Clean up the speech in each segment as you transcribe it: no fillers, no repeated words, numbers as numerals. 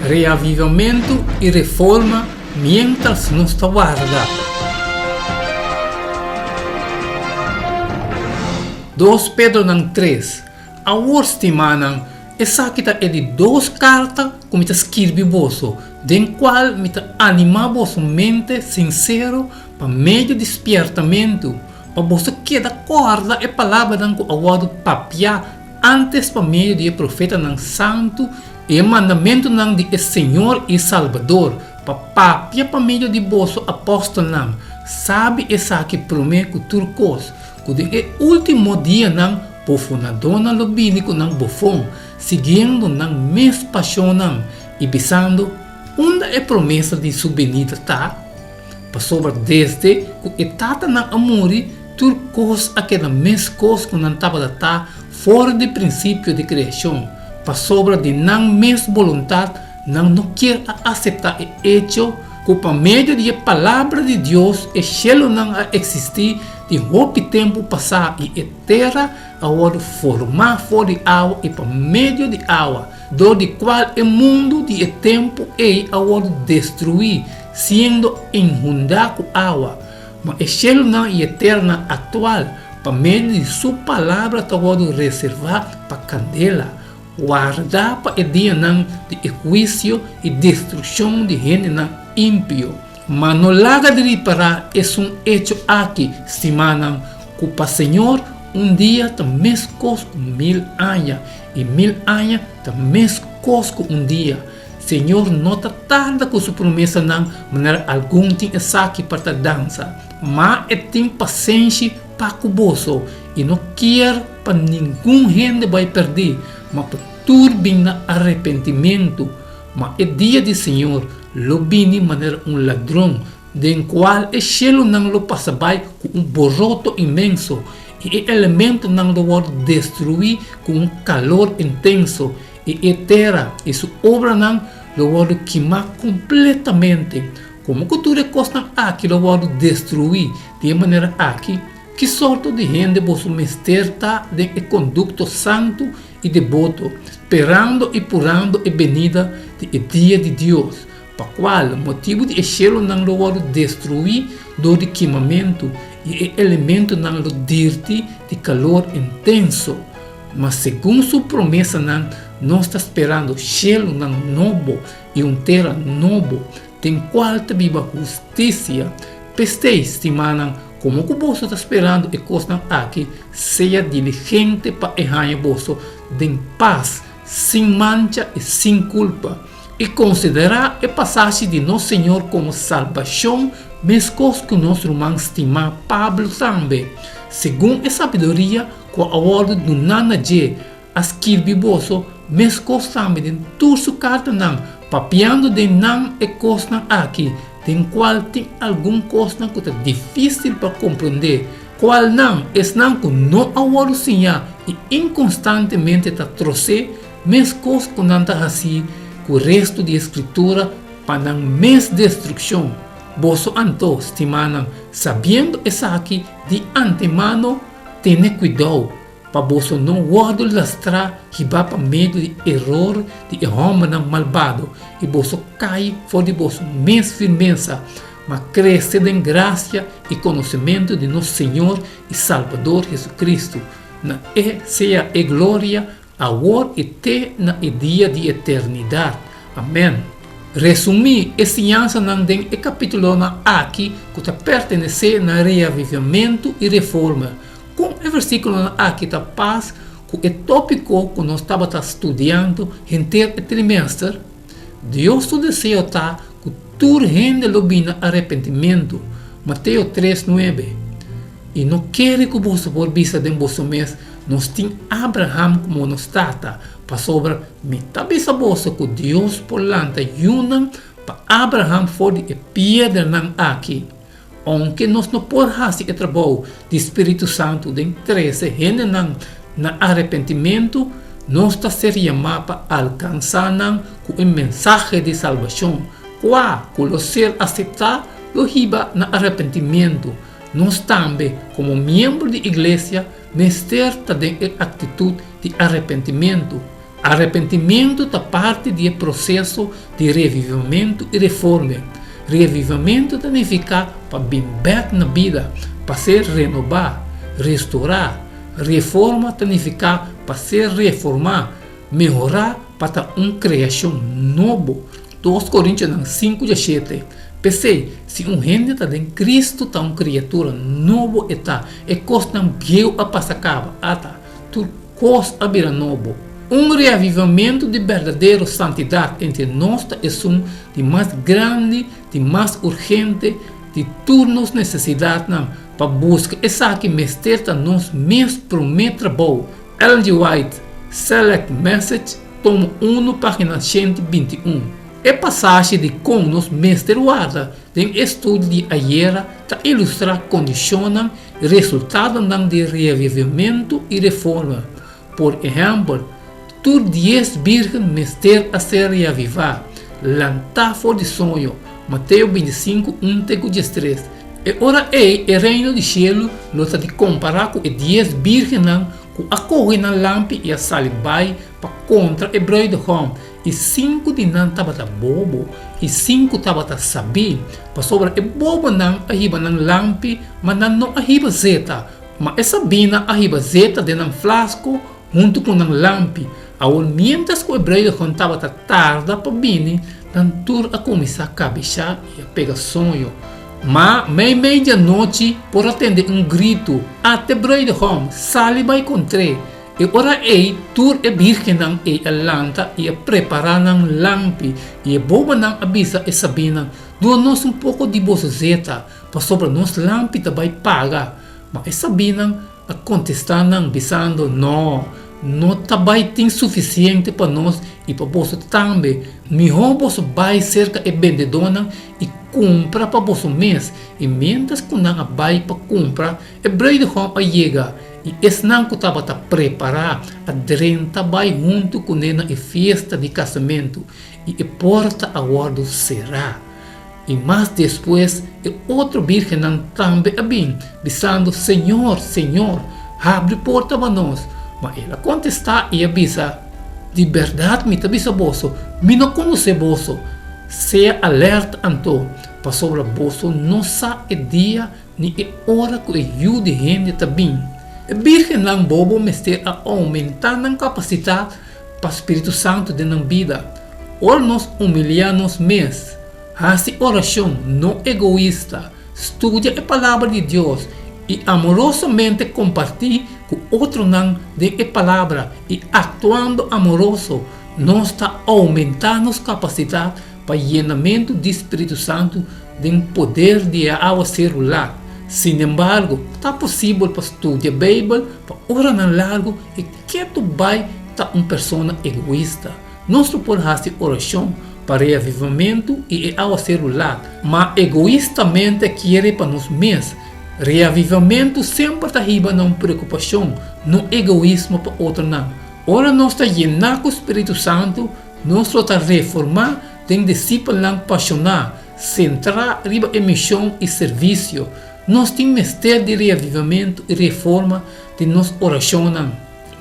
Reavivamentu i reforma miéntras nos ta warda. Dos Pedronan tres, Awor, stimánan, esaki ta e di dos karta ku mi ta skirbi boso, den kual mi ta animá boso mente sinsero pa medio di spièrtamentu, pa boso keda kòrda e palabranan ku a wòrdu papiá ántes pa medio di e profetanan santu i e mandamentunan di e Señor i Salbador, pa papia pa medio di boso apòstelnan. Sabi esaki promé ku tur kos, ku den e último dianan bofonadónan lo bini ku nan bofon, siguiendo nan mes pashonnan i bisando, Unda e promesa di su benida ta? Pasobra desde ku e tatanan a muri, tur kos a keda meskos ku nan tabata ta for di prinsipio di kreashon. Pasobra di nan mes boluntat nan no kier a aseptá e echo ku pa medio di e Palabra di Dios e shelunan a eksistí di hopi tempu pasá i e tera a wòrdu formá for di awa i pa medio di awa, dor di kual e mundu di e tempu ei a wòrdu destruí, siendo inhundá ku awa. Ma e shelunan i e teranan aktual, pa medio di Su Palabra ta wòrdu reservá pa kandela, wardá pa e dianan di e huisio i destrukshon di hendenan impio. Ma no laga di ripará esun echo aki, stimánan, ku pa Señor un dia ta meskos ku mil aña, i mil aña ta meskos ku un dia. Señor no ta tarda ku su promesanan manera algun tin esaki pa tardansa, ma e tin pasenshi pa ku boso i no kier pa ningun hende bai pèrdí, ma pa tur bin na arepentimentu. Ma e dia di Señor lo bini manera un ladron, den kual e shelunan lo pasa bai ku un boroto inmenso, i e elementonan lo wòrdu destruí ku un kalor intenso, i e tera i su obranan lo wòrdu kimá kompletamente. Komo ku tur e kosnan aki lo wòrdu destruí di e manera aki, ki sorto di hende boso mester ta den e kondukto santu i deboto, sperando i purando e benida di e dia di Dios, pa kual motibu di e shelunan lo wòrdu destruí dor di kimamentu i e elementonan lo dirti di kalor intenso? Ma segun su promesanan nos ta sperando shelunan nobo i un tera nobo, den kual ta biba hustisia. P'esei, stimanan, komo ku boso ta sperando e kosnan aki, sea diligente pa e haña boso den pas, sin mancha i sin kulpa. I konsiderá e pasashi di nos Señor komo salbashon meskos ku nos ruman stimá Pablo tambe, segun e sabiduria ku a wòrdu duná na dje, a skirbi boso meskos tambe den tur su kartanan, papiando den nan e kosnan aki, den kual tin algun kosnan ku ta difísil pa komprondé, kualnan esnan ku no a wòrdu siñá i inkonstantemente ta trosé, meskos ku nan ta hasi ku restu di e Skritura pa nan mes destrukshon. Boso anto, stimánan, sabiendo esaki di antemano, Tene kuidou pa boso no wòrdu lastrá hibá pa medio di eror di e hòmbernan malbado i boso kai for di boso mes firmesa, ma krese den grasia i konosementu di nos Señor i Salbador Jesucristo. Na E sea e gloria Awor i te na e dia di eternidat. Amèn. Resumí e siñansanan den e kapítulonan aki ku ta pertenesé na reavivamentu i reforma. Kon e versíkulonan aki ta pas ku e tópiko ku nos tabata studiando henter e trimèster? Dios su deseo ta ku tur hende lo bini na arepentimentu, Mateo tres, nuebe. I no kere ku boso por bisa den boso mes, Nos tin Abraham komo nos tata, pasobra mi ta bisa boso ku Dios por lanta yunan pa Abraham for di e piedranan aki. Ounke nos no por hasi e trabou di Spiritu Santu den trese hendenan na arepentimentu, nos ta ser yamá pa alkansá nan ku e mensahe di salbashon, kua ku lo ser aseptá lo hiba na arepentimentu. Nos tambe, komo miembro di iglesia, mester ta den e aktitut di arepentimentu. Arepentimentu ta parti di e proseso di revivamentu i reforme. Revivamentu ta nifiká pa bin bèk na bida, pa ser renobá, restorá. Reforma ta nifiká pa ser reformá, mehorá pa ta un kreashon nobo. Dos Korintionan sinku diashete, P'esei, si un hende ta den Kristu ta un kriatura nobo e ta, e kosnan bieu a pasa kaba, ata, tur kos a bira nobo. Un reavivamentu di berdadero santidat entre nos ta esun di mas grandi, di mas urgente di tur nos nesesidatnan. Pa buska esaki mester ta nos mes promé trabou. Ellen G. White, Select Message, tomo unu, página 121. E pasashi di kon nos mester warda den e studio di ayera ta ilustrá kondishonnan i resultadonan di reavivamentu i reforma. Por ehèmpel, tur dies bírgen mester a ser reavivá, lantá for di soño, Mateo 25, un te ku 13. E ora ei e Reino di shelu lo ta di kompará ku e dies bírgennan ku a kohe nan lampi i a sali bai pa kontra e brùidegòm, i sinku di nan tabata bobo i sinku tabata sabí, pasobra e bobonan a hiba nan lampi, ma nan no a hiba zeta, ma e sabínan a hiba zeta den nan flasko huntu ku nan lampi. Awor miéntras ku e brùidegòm tabata tarda pa bini, nan tur a kuminsá kabishá i a pega soño. Ma meimei di anochi por a tende un gritu, Ate brùidegòm, sali bai kontr'é! E ora ei tur e bírgennan ei a lanta i a prepará nan lampi, i e bobonan a bisa e sabínan, Duna nos un poko di boso zeta, pasobra nos lampi ta bai paga. Ma e sabínan a kontestá nan, bisando, Nò, no ta bai tin sufisiente pa nos i pa boso tambe. Mihó boso bai serka e bendedónan i kumpra pa boso mes. I miéntras ku nan a bai pa kumpra, e brùidegòm a yega, I esnan ku tabata prepará a drenta bai huntu kuné na e fiesta di kasamentu, i e porta a wòrdu será. I mas despues e otro bírgennan tambe a bin, bisando, Señor, Señor, habri porta pa nos. Ma el a kontestá i a bisa, Di bèrdat mi ta bisa boso, mi no konosé boso. Sea alèrta anto, pasobra boso no sa e dia Ni e ora ku e Yu di hende ta bin. E bírgennan bobo mester a oumentá nan kapasitat pa spiritu santu den nan bida. Ora nos humiliá nos mes, hasi orashon no egoista, studia e Palabra di Dios i amorosamente kompartí ku otronan den e Palabra i aktuando amoroso, nos ta oumentá nos kapasitat pa yenamentu di spiritu santu den poder di e awaseru lat. Sinembargo, ta posibel pa studia Beibel pa oranan largu i ketu bai ta un persona egoista. Nos lo por hasi orashon pa reavivamentu i e awaseru lat, ma egoistamente kere pa nos mes. Reavivamentu semper ta hiba na un preokupashon, no egoismo pa otronan. Ora nos ta yená ku spiritu santu, nos lo ta reformá den disipelnan pashoná, sentrá riba e mishon i servisio. Nos tin mester di reavivamentu i reforma den nos orashonnan,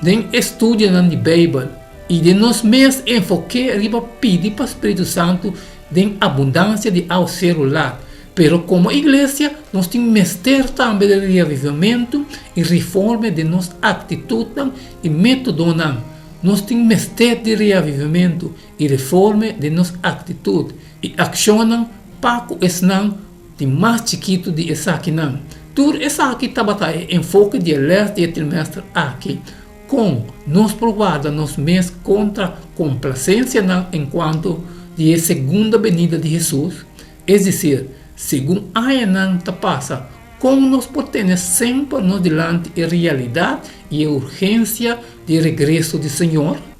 den e studionan di Beibel, i den nos mes enfoké riba pidi pa Spiritu Santu den abundansia di awaseru lat. Pero komo iglesia nos tin mester tambe di reavivamentu i reforme den nos aktitutnan i métodonan. Nos tin mester di reavivamentu i reforme den nos aktitut i akshonnan pa ku esnan di mas chikitu di esakinan. Tur esaki tabata e enfoke di e lès di e trimèster aki, kon nos por warda nos mes kontra komplasensianan enkuanto di e segunda benida di Hesus, es desir, segun añanan ta pasa, kon nos por tene semper nos dilanti e realidat i e urgensia di e regreso di Señor.